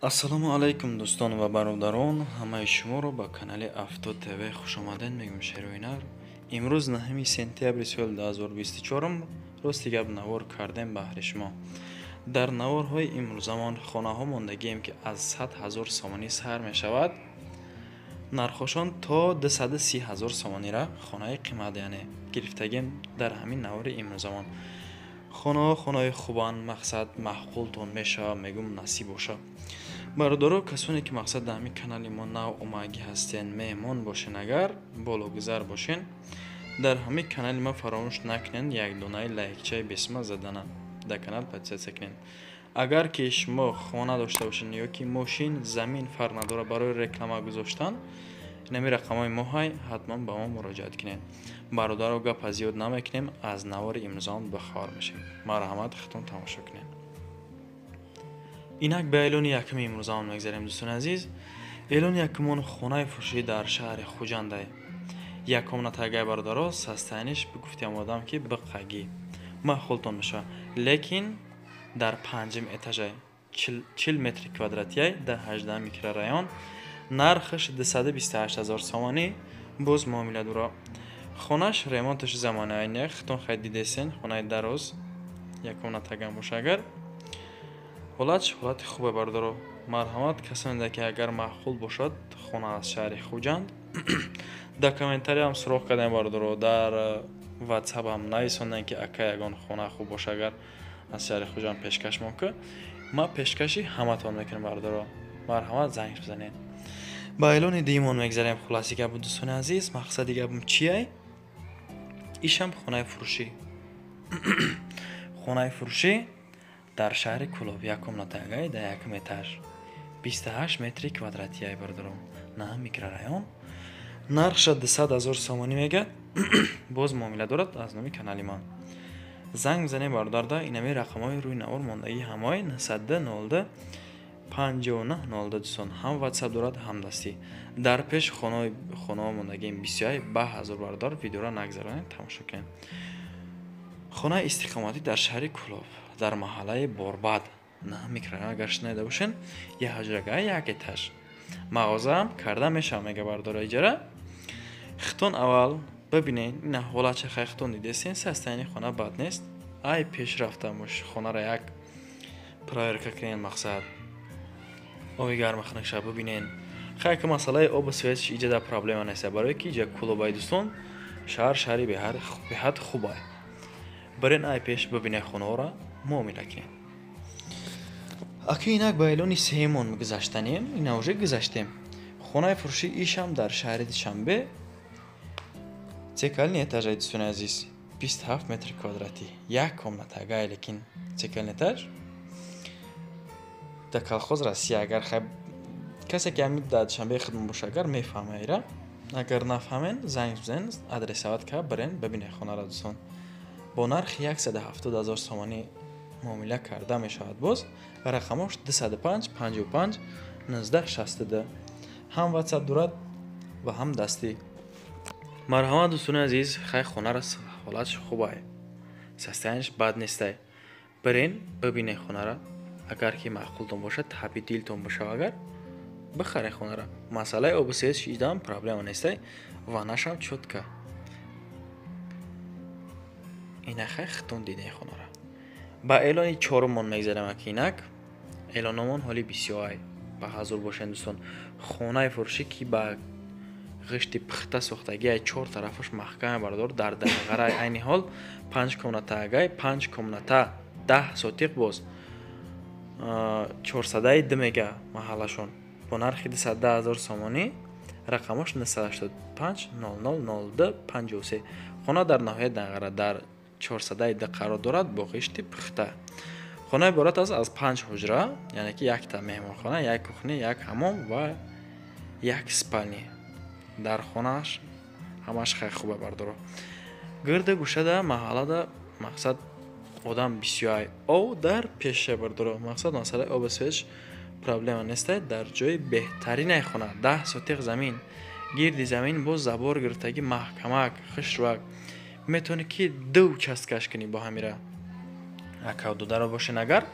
Ассалому алайкум, дӯстон ва бародарон, ҳамаи шуморо ба канали Авто ТВ хушомадед мегӯям. Шероинар имрӯз 9 сентябри соли 2024, рости гап, навор кардем баҳри шумо. Дар наворҳои имрӯзамон хонаҳо мондагием, ки аз 100 ҳазор сомонӣ сар мешавад нархошон то 230 ҳазор сомонира хонаи қимат, яъне гирифтагием. Дар ҳамин навори имрӯзамон хонаҳо хонаҳои хубанд, мақсад, маъқултон мешавад, мегӯм, насиб боша. Бародаро, касоне ки, мақсад, дар ҳамин канали мо нав омагӣ ҳастен, меҳмон бошен, агар бологузар бошен, дар ҳамин канали ма фаромӯш накунед як донаи лайкчаи бесма задана, дар канал подписаться кунед. Агар ки шумо хона дошта бошед ё ки мошин, замин, фарқ надорад, барои реклама гузоштан инами рақамҳои мо ҳай, ҳатман ба мо муроҷиат кунед. Бародаро, гапа зиёд намекунем, аз навори имрӯзаон бахабар мешем. Марҳамат, худтон тамошо кунед. Инак ба эълони якуми имрӯзаон мегзарем, дӯстони азиз. Эълони якумон хонаи фурӯшӣ дар шаҳри Хуҷандай, як комнатагай, бародаро. Состояние ш бигуфтиам одам, ки биқагӣ маъқултон мешавад, лекин дар панҷум этажай, 40 метри квадратияй, дар 18 микрорайон, нархаш 228 ҳазор сомонӣ, боз муомила дора. Хонаш ремонташ замонаи, худтон хай дидесен, хонаи дароз, як комнатагам боша агар, ҳолатш ҳолати хубе, бародаро. Марҳамат, касоне ки агар маъқул бошад хона аз шаҳри Хуҷанд, дар комментариям суроғ кардем, бародаро, дар ватсап ҳам нависондем, ки ака, ягон хона хуб боша агар аз шаҳри Хуҷанд, пешкашмон ку. Ман пешкаши ҳаматон мекунам, бародаро. Марҳамат, занг бизанед. Ба эълони дуюмон мегзарем. Хулоси гапу, дӯстони азиз, мақсади гапам чиай? Ишам хонаи фурӯшӣ, хонаи фурӯшӣ дар шаҳри Кӯлоб, як комнатагай, дар якум этаж, 28 метри квадратияй, бародарон, на микрорайон, нархша 200 ҳазор сомонӣ мегӯяд, боз муомила дорад. Аз номи канали ман занг бизанед, бародарда, инами рақамҳои рӯи навор мондагӣ ҳамаи 902 02 59 02. Дӯстон, ҳам ватсап дорад, ҳам дастӣ. Дар пеш хонаҳо мондагием бисёй ба ҳазор. Бародар, видеоро нагзаронед, тамошо кунед. Хонаи истиқоматӣ дар шаҳри Кӯлоб, дар маҳаллаи Борбад, на микрорайон, агар шунида бошед, як ҳуҷрага, як этаж, мағозаам карда мешавад, мега бародаро иҷора. Хитон аввал бибинед ина ҳолатша, хай, хитон дидесен, состояние хона бад нест. Ай пеш рафтамуш хонаро як проверка кунед, мақсад, оби гарма хунукша бибинен. Хай, ки масъалаи обу свет ш иҷа дар проблема нест, барое ки иҷа Кӯлобай, дӯстон, шаҳр шаҳри беҳад хубай. Барен, ай пеш бибинед хонаҳоро, муомила кунед. Аки инак ба эълони сеюмон гузаштанем, ина уже гузаштем. Хонаи фурӯшӣ ишам дар шаҳри Душанбе, цокольный этажай, дӯстони азиз, 27 метри квадратӣ, як комнатагай, лекин цокольный этаж, дар колхоз Россия. Агар хай касе ки ҳами дар Душанбеи худмон боша агар, мефаҳма ира. Агар нафаҳмен, занг бизанед, адресават ка, барен, бибинед хонаро, дӯстон. Бо нархи 170 ҳазор сомонӣ муомила карда мешавад боз. Рақамош 205 55 19 62, ҳам ватсап дорад ва ҳам дастӣ. Марҳамат, дӯстони азиз. Хай, хонара ҳолатш хубай, состояние ш бад нестай. Бирен, бибинед хонара, агар ки маъқултон бошад, таби дилтон бошад агар, бихаред хонара. Масъалаи обу свет ш идам проблема нестай, ванашам чётко. Ина хай, хитон дидем хонара. Ба эълони чорумон мегзарем. Аки инак эълономон ҳоли бисёрай, ба ҳазур бошед, дӯстон. Хонаи фурӯшӣ, ки ба ғишти пухта сохтагиай, чор тарафаш маҳкаме, бародор, дар Данғарай, айни ҳол панҷ комната агай, панҷ комната, 10 сотиқ, боз чорсадаи ду мега маҳаллашон, бо нархи 210 ҳазор сомонӣ, рақамош 985 00 02 53. Хона дар ноҳияи Данғара, дар чорсадаи ду қарор дорад, бо ғишти пухта. Хона иборат аст аз панҷ ҳуҷра, яъне ки якта меҳмонхона, як кухня, як ҳамом ва як спальня. Дар хонааш ҳамаш хеле хуба, бардоро. Гирди гӯшада маҳаллада, мақсад, одам бисёрай, ов дар пеша, бардоро. Мақсад, масъалаи обу свет ш проблема нестай. Дар ҷои беҳтаринай хона, 10 сотиқ замин, гирди замин боз забор гирифтагӣ, маҳкамак, хушрӯак. Метавонӣ ки ду участкаш кунӣ бо ҳамира. Акав дударо бошен агар,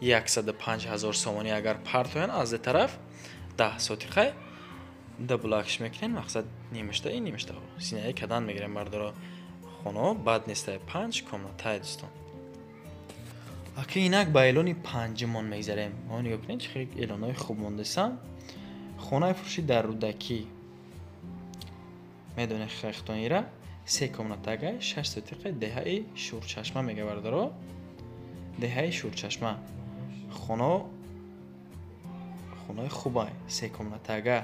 105 ҳазор сомонӣ агар партоян аз ду тараф 10 сотиқай да булакш мекунем, мақсад нимашта и нимашта синаи кадан мегирем бардоро. Хонао бад нестай, 5 комнатай дӯстон. Аки инак ба эълони панҷумон мегзарем. Мо нигоҳ кунед, чӣ хел эълонҳои хуб мондасам. Хонаи фурӯшӣ дар Рӯдакӣ, медонед хехтонира, 3 комнатагай, 6 сотиқа, деҳаи Шӯрчашма мега бардоро. Деҳаи Шӯрчашма. Хонаи хубай, 3 комнатага,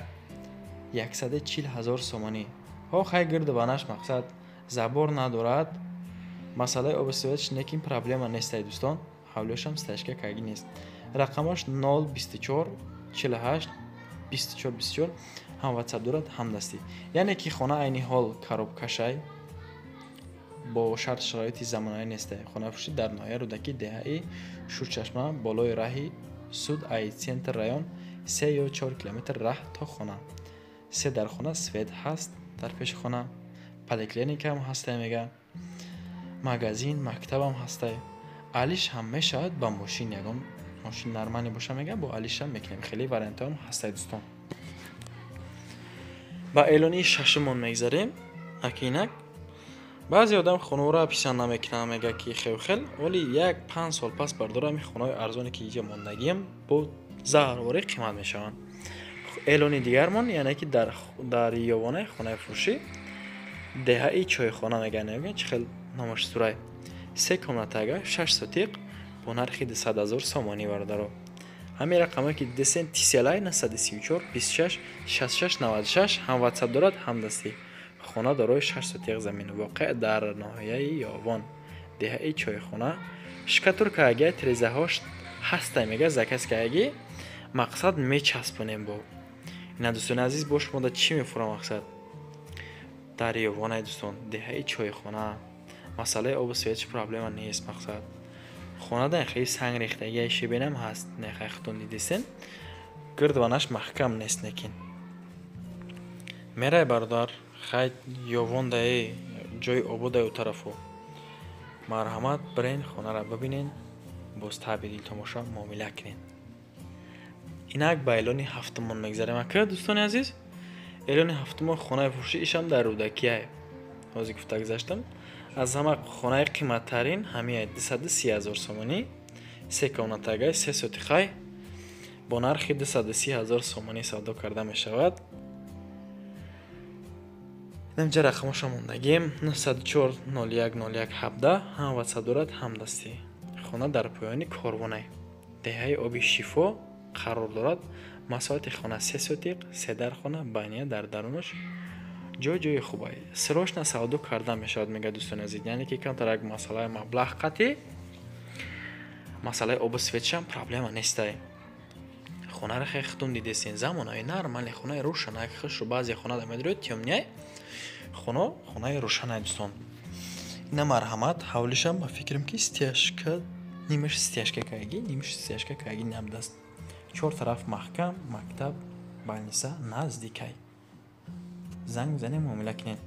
140 ҳазор сомонӣ. Ҳо хай гирду банаш мақсад забор надорад. Масъалаи обу светш лекин проблема нестай дӯстон. Ҳавлиёшам стяжка кагӣ нест. Рақамаш 024 48 24 24, ҳам WhatsApp дорад, ҳам дастӣ. Яъне ки хона айни ҳол коробкашай, бо шарт шароити замонавӣ нестай. Хонаи фурӯшӣ дар ноҳияи Рӯдакӣ, деҳаи Шӯрчашма, болои раҳи суд ай центр район 3 ё 4 километр раҳ то хона. 3 дар хона свет ҳаст дар пеши хона, поликлиникаам ҳастай мега, магазин, мактабам ҳастай. Алиш ҳам мешавад ба мошин, ягон мошин нормалӣ боша мега, бо алишам мекунем. Хеле вариантҳоам ҳастай дӯстон. Ба эълони шашумон мегзарем. Аки инак баъзе одам хонаҳоро писанд намекунанд, мега ки хел-хел, вале 1-5 сол пас бардора ҳамин хонаҳои арзоне ки иҷа мондагиам бо заҳрворӣ қимат мешаванд. Эълони дигармон, яъне ки дар Ёвонаи хонаи фурӯшӣ, деҳаи Чойхона мегӯянд, мегӯянд чӣ хел номаш сурай. 3 комнатага, 6 сотиқ бо нархи 200 ҳазор сомонӣ бародаро. Ҳамин рақамое ки дидесен Тиселай 934 26 66 96, ҳам WhatsApp дорад, ҳам дастӣ. Хона дорои 6 сотиқ замин, воқеъ дар ноҳияи Ёвон, деҳаи Чойхона. Шкатуркааги тирезаҳош ҳастай мега, заказкааги мақсад мечаспонем бо. Ина дӯстони азиз, бо шумо да чӣ мефурам мақсад? Дар Ёвонаи дӯстон, деҳаи Чойхона. Масъалаи обу светш проблема нест мақсад. Хона да хеле санг рехтагии шебенам ҳаст, нехай худтон дидесен. Гирдванаш маҳкам нест лекин. Мерай бародар, хай Ёвон дае ҷои ободай у тарафо. Марҳамат бирен хонара бибинен, боз таби дил тамоша муомила кунен. Инак ба эълони ҳафтумон мегзарем. Ака дӯстони азиз, эълони ҳафтумон хонаи фурӯшӣ ишам дар Рӯдакиай. Ҳозир гуфта гузаштам. Аз ҳама хонаи қиматтарин ҳамиай 230 ҳазор сомонӣ, 3 комнатагай, 3 сотиқай бо нархи 230 ҳазор сомонӣ савдо карда мешавад. Инамҷа рақамошо мондагим 904 01 01 17, ҳам WhatsApp дорад, ҳам дастӣ. Хона дар поёни Корвонай, деҳаи Оби Шифо қарор дорад. Масоҳати хона 3 сотиқ, 3 дар хона, баня дар дарунаш. Ҷой-ҷои хубай. Срочно савдо карда мешавад мега дӯстони азиз. Яъне ки камтар як масъалаи маблағ қатъӣ, масъалаи обу светшам проблема нестай. Хонаро хеле худтон дидесен, замонаи нормале, хонаи рӯшанак, хушу баъзе хона да медоред тёмняй. Хона, хонаи рӯшанай дӯстон. Ина марҳамат, ҳавлишам ба фикрам ки стяжка, нимаш стяжка каги, нимаш стяжка каги набдаст. 4 тараф маҳкам, мактаб, больница наздикай. Занг бизанем, муомила кунем.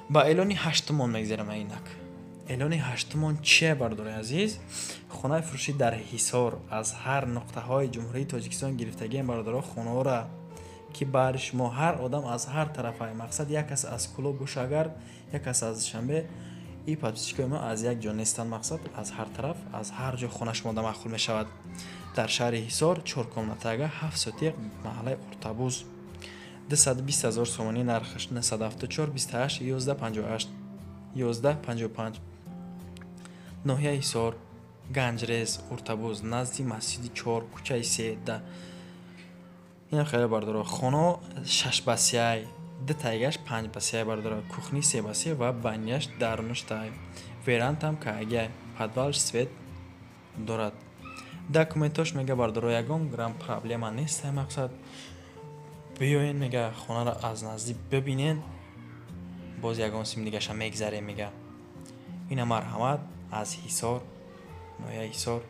Ба эълони ҳаштумон мегзарем инак. Эълони ҳаштумон чие бардори азиз? Хонаи фурӯшӣ дар Ҳисор, аз ҳар нуқтаҳои Ҷумҳурии Тоҷикистон гирифтагиам бародаро хонаҳоро ки бар шумо ҳар одам аз ҳар тарафай, мақсад як кас аз Кӯлоб боша, агар як кас аз Душанбе, и подписчикои мо аз як ҷо нестанд, мақсад аз ҳар тараф, аз ҳар ҷо хона шумо да маъқул мешавад. Дар шаҳри Ҳисор 4 комнатага, 7 сотиқ, маҳаллаи Ортабуз, 220 ҳазор сомонӣ нархаш, 974 28 11 58 11 55. Ноҳияи Ҳисор, Ганҷрез, Ортабуз, назди масҷиди 4, кӯчаи 3 да. Инам хеле бардоро. Хона 6 ба 3, 2 тайгаш 5 ба 3 бардоро. Кухни 3 ба 3 ва баняш дарунаш тай. Верантам каагай, подвалш свет дорад. Документош мега бардоро ягон грамм проблема нест, мақсад. Биёен мега хонаро аз наздик бибинен, боз ягон сим дигаша мегзарем мега. Ина марҳамат аз Ҳисор, ноҳияи Ҳисор,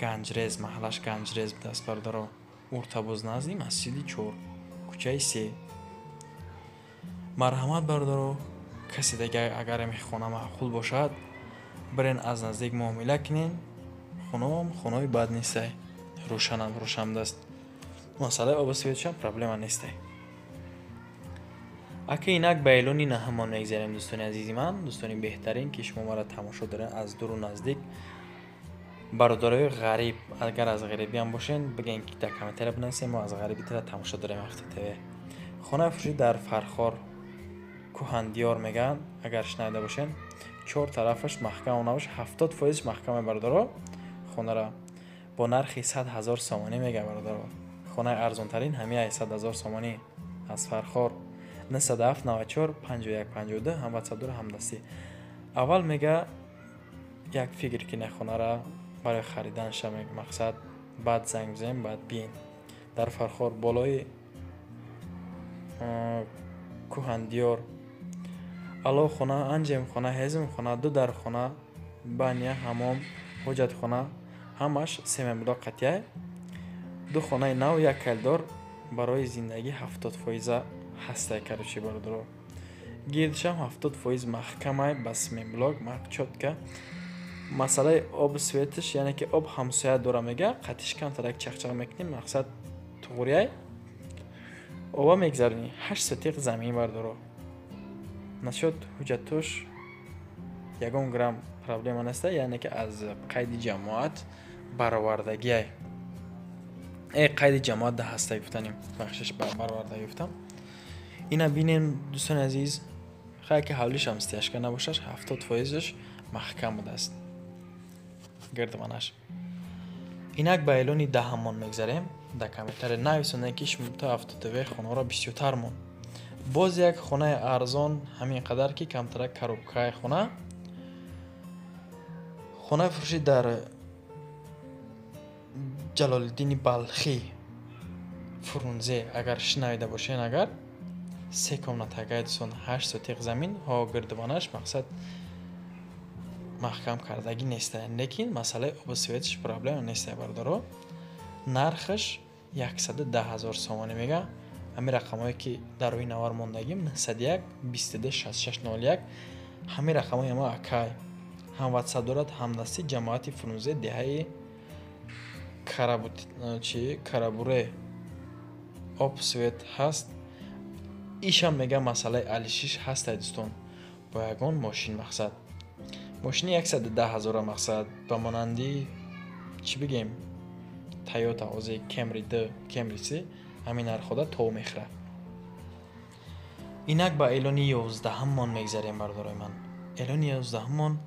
Ганҷрез, маҳаллаш Ганҷрез будааст бардоро. Уртабуз назди масҷиди 4, кӯчаи 3. Марҳамат бардоро, касе дига агар ами хона маъқул бошад, бирен аз наздик муомила кунен, Хонаам хонаҳои бад нестай, рӯшанам рӯшан даст, масъалаи обу светшам проблема нестай. Ака, инак ба эълони наҳамон мегзарем, дӯстони азизи ман, дӯстони беҳтарин, ки шумо маро тамошо доред аз дуру наздик. Бародарои ғариб, агар аз ғарибиам бошен, бигӯен, ки дар комментария бинависем: мо аз ғариби тира тамошо дорем Авто ТВ. Хонаи фурӯшӣ дар Фархор, Кӯҳандиёр мегӯянд, агар шунавида бошен. Чор тарафаш маҳкам набош, 70%-ш маҳкаме, бародаро. Хонара бо нархи 100 000 сомонӣ мега, бародаро. Хонаи арзонтарин ҳамияй, 100 000 сомонӣ, аз Фархор. 907 94 51 52, ҳам ватсап дора, ҳам дастӣ. Аввал мега, як фикр кине хонара барои хариданша, мақсад, баъд занг бизанем, баъд биен. Дар Фархор, болои Кӯҳандиёр. Ало, хона анҷем, хона ҳезм, хона ду дар, хона баня, ҳамом, ҳоҷатхона, ҳамаш семаблок қатъяй. Ду хонаи нав, як коридор, барои зиндагӣ 70%-а ҳастай. Короче, бародаро, гирдшам 70% маҳкамай, ба семенблок чётко. Масъалаи обу светаш, яъне ки об ҳамсоя дора, мега, қатиш камтарак чақчақ мекунем, мақсад, туғрияй оба мегзаронӣ. 8 сотиқ замин, бардоро. Насчёт ҳуҷҷатош ягон грамм проблема неста, яъне ки аз қайди ҷамоат баровардагиай, қайди ҷамоат да ҳастай гуфтанем, бахшиш, баровардагӣ гуфтам. Ина бинем, дӯстони азиз. Хай, ки ҳавлишам стяжка набошаш, 70%-аш маҳкам будааст гирдванаш. Инак ба эълони даҳамон мегзарем. Дар комментария нависонед, ки шумо то Авто ТВ хонаро бисёртар мон. Боз як хонаи арзон, ҳамин қадар ки камтарак коробкаи хона. Хонаи фурӯшӣ дар Ҷалолиддини Балхӣ, Фурунзе, агар шунавида бошен. Агар се комнатагай, дӯстон, 8 сотиқ замин. Ҳо, гирдубанаш, мақсад, маҳкам кардагӣ неста, лекин масъалаи обу светаш проблема неста, бародаро. Нархаш 110 000 сомонӣ мега. Ҳамин рақамҳое ки дар рӯи навар мондагим, 901 22 66 01, ҳамин рақамҳои ама акай, ҳам ватсап дорад, ҳам дастӣ. Ҷамоати Фурунзе, деҳаи чи Карабуре. Об, свет ҳаст. Ишам мега, масъалаи алишиш ҳастай, дӯстон, бо ягон мошин, мақсад, мошини 110 000-а, мақсад, ба монанди, чӣ бигем, Тойота ҳозир, Кемри д, Кемри се, ҳамин нархода то мехӯрад. Инак ба эълони 11-уммон мегзарем, бародарои ман. Эълони 11-уммон,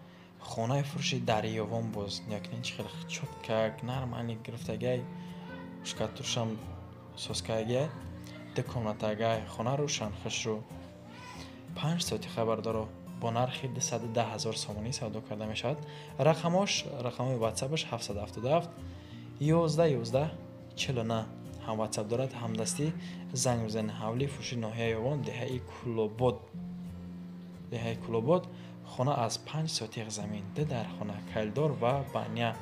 хонаи фурӯши дар Ёвон. Боз якнин чи хеле чётко, нормально гирифтагай, штукатуршам соскагай. Ду комнатагай хона, рӯшан, хушрӯ, 5 сотиха, бародаро. Бо нархи 210 000 сомонӣ савдо карда мешавад. Рақамош, рақамҳои ватсапаш 777 11 11 49, ҳам ватсап дорад, ҳам дастӣ. Занг бизанед. Ҳавлии фурӯши ноҳияи Ёвон, деҳаи Кулобод, деҳаи Кулобод. Хона аз 5 сотиқ замин, ду дархона, коридор ва баня.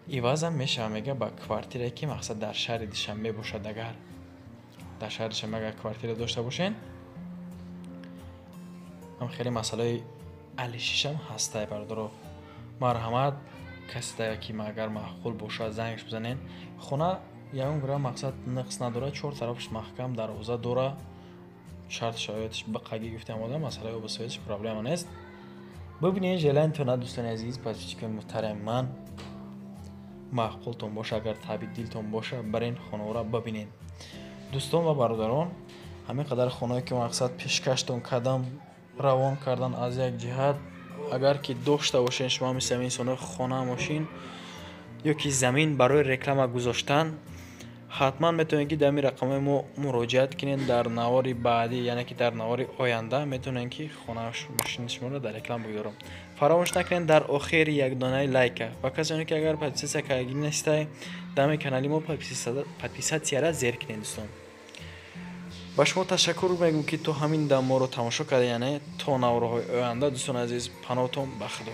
Ивазам мешавад, мега, ба квартирае ки, мақсад, дар шаҳри Душанбе бошад. Агар дар шаҳри Душанбе агар квартира дошта бошен, ҳам хеле масъалаи алишишам ҳастай, бародаро. Марҳамат, касе ки агар маъқул бошад, зангш бизанед. Хона ягон грамм, мақсад, нақс надорад, чор тарафаш маҳкам, дарвоза дора, шарт шароиташ биқагӣ гуфтам одам, масъалаи обу светаш проблема нест. Бибинед, желаниятона, дӯстони азиз, подписчикои муҳтарами ман, маъқултон боша, агар таби дилтон боша, барен хонаҳоро бибинед. Дӯстон ва бародарон, ҳамин қадар хонае ки, мақсад, пешкаштон кардам, равон кардан аз як ҷиҳат, агар ки дошта бошед шумо мисли ҳамин инсонҳои хона, мошин ё ки замин барои реклама гузоштан, ҳатман метавонед, ки дар ҳамин рақамҳои мо муроҷиат кунед. Дар навори баъдӣ, яъне ки дар навори оянда, метавонем, ки хона, мошини шуморо дар реклама бигузорам. Фаромӯш накунед дар охири як донаи лайка ва касоне ки агар подписаться кардагӣ нестай дар ҳамин канали мо, подписатьсяра зер кунед. Дӯстон, ба шумо ташаккур мегӯм, ки то ҳамин дам моро тамошо карда, яъне то наворҳои оянда, дӯстони азиз, паноҳтон ба Худо.